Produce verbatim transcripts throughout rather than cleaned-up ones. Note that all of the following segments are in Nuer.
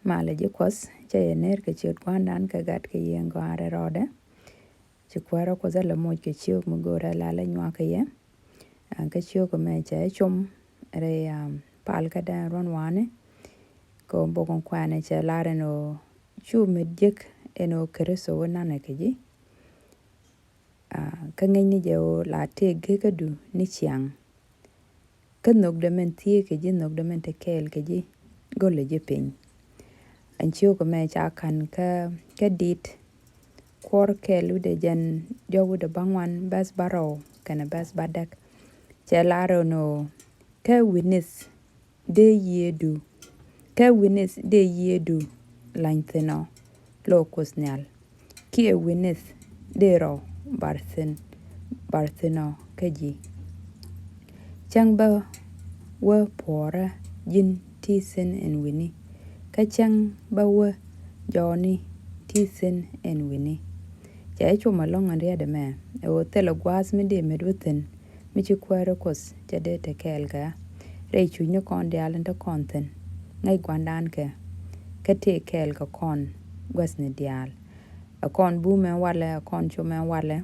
Malɛ ji̱ Kuɔth, cä yɛ ner kɛ ciöt Gua̱a̱ndan kɛ Gat kɛ Yiëë in Gɔaa rɛl rɔɔdɛ. Ci Kuäärä Kuɔth ɛ lɛ moc kɛ ciök mi go̱o̱rä la lɛ nyuak kɛ yɛ. Kä ciök ɛmɛ cɛ cum rɛy pal kädɛ ruɔ̱n wanɛ. Kɛ ɣöö bok in kuɛnɛ cɛ lar ɛn ɣöö cu met jek ɛn ɣöö Kritho wä nanɛ kɛ ji̱. Kä ŋäcni jɛ ɣöö la tëë gekädu ni ciaŋ. Kä nhökdɛ min thieekä ji̱, nhökdɛ min te kɛɛl kɛ ji̱, gölɛ ji̱ piny. Ɛn ciök ɛmɛ ca ka̱n kä, kä Diit kuɔr kɛl wi̱cdɛ jɛn, jɔk wi̱cdɛ bäŋuan, bɛ̈th bärɔw kɛnɛ bɛ̈th bädäk. Cɛ lar ɛn ɣöö kä wi̱nith dee yiëëdu, kä wi̱nith dee yiëëdu lany thi̱n ɔ, lo̱k Kuoth Nhial. Kiɛ wi̱nith dee rɔw bar thi̱n, bar thi̱n ɔ kä ji̱. Cäŋ bä wä puɔ̱ɔ̱rä ji̱n ti thi̱n ɛn wi̱ni, kä cäŋ bä wä jɔɔni ti thi̱n ɛn wi̱ni. Cɛ cum ɛlɔ̱ŋ ɛn riɛt ɛmɛ ɛ ɣöö thilɛ gua̱a̱th mi dee met wä thi̱n mi ci Kuäärä Kuɔth cɛ dee te kɛɛl kɛ. Rɛy cuc ni kɔn diaal in te kɔn thi̱n, ŋäc Gua̱ndan kɛ, kä tëë kɛɛl kɛ kɔn guäthni diaal. Ɛ kɔn bumɛ walɛ, ɛ kɔn comɛ walɛ,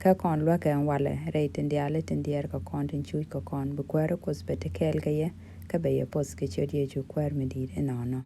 kä kɔn luäkɛ walɛ, rɛy tin diaal tin diɛɛr kɛ kɔn, tin cuc kɛ kɔn. Bi Kuäärä Kuɔth bɛ te kɛɛl kɛ yɛ, kä bɛ yɛ poth kɛ ciöt Yecu Kuäär mi di̱i̱t inɔnɔ.